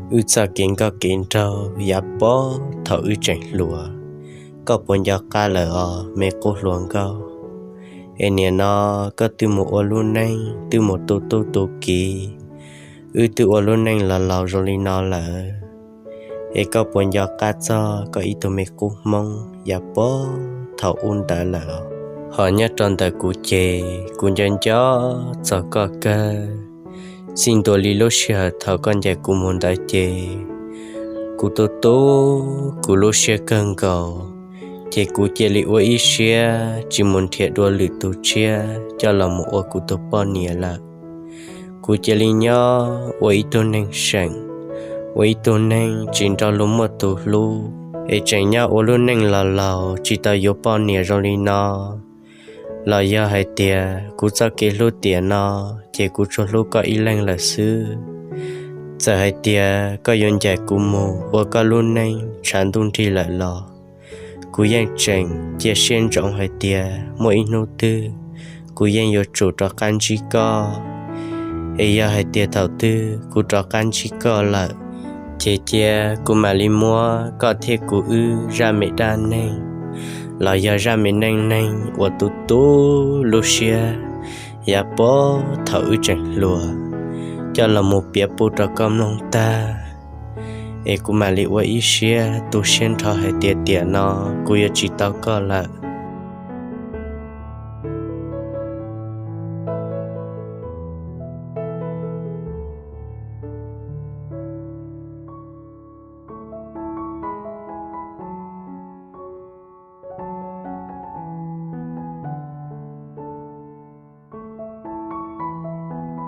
Wb txoj kev nkauj kev nraug yav puag thaum wb tseem hluas, koj puas nco qab lawm os me qub hluas nkauj? Es nim no koj twb mus ua lub neej twb mus tu tub tu kiv, wb twb ua lub neej los laus zoo li no lawm, es koj puas nco qab txog koj ib tug me qub Hmoob yav puag thaum ub ntawd lawm? Ho nyob rau ntawm kuv ces kuv nco nco txog koj kawg. Txij ntua li lub sij hawm thaum koj ncaim kuv mus ntawd ces kuv tu tu kuv lub siab kawg nkaus, ces kuv cia li ua ib siab tsis mus nrhiav dua lwm tus tshiab coj los mus ua kuv tus poj niam lawm. Kuv cia li nyob ua ib tug neeg seem, ua ib tug neeg tsis nrog luag muaj tus hlub, es tseem nyob ua lub neej los laus tsis tau yuav poj niam zoo li no. Los yog hais tias kuv txoj kev hlub tiam no ces kuv tsuas hlub koj ib leeg lawm xwb. Txawm hais tias koj yuav ncaim kuv mus ua koj lub neej tshav ntuj nrig lawm los kuv yeej tseem cia siab ntsoov hais tias muaj ib hnub twg kuv yeej yuav tsum rov qab ntsib koj. Es yog hais tias thaum twg kuv rov qab ntsib koj lawm, ces cia kuv mam li muab koj thiab kuv wb zaj me dab neeg los yog zaj me neej neeg uas tu tu lub siab yav puag thaum wb tseem hluas coj los mus piav pub rau koj mloog tag, es kuv mam li ua ib siab tu siab nrho hais tias tiam no kuv yuav tsis tau koj lawm.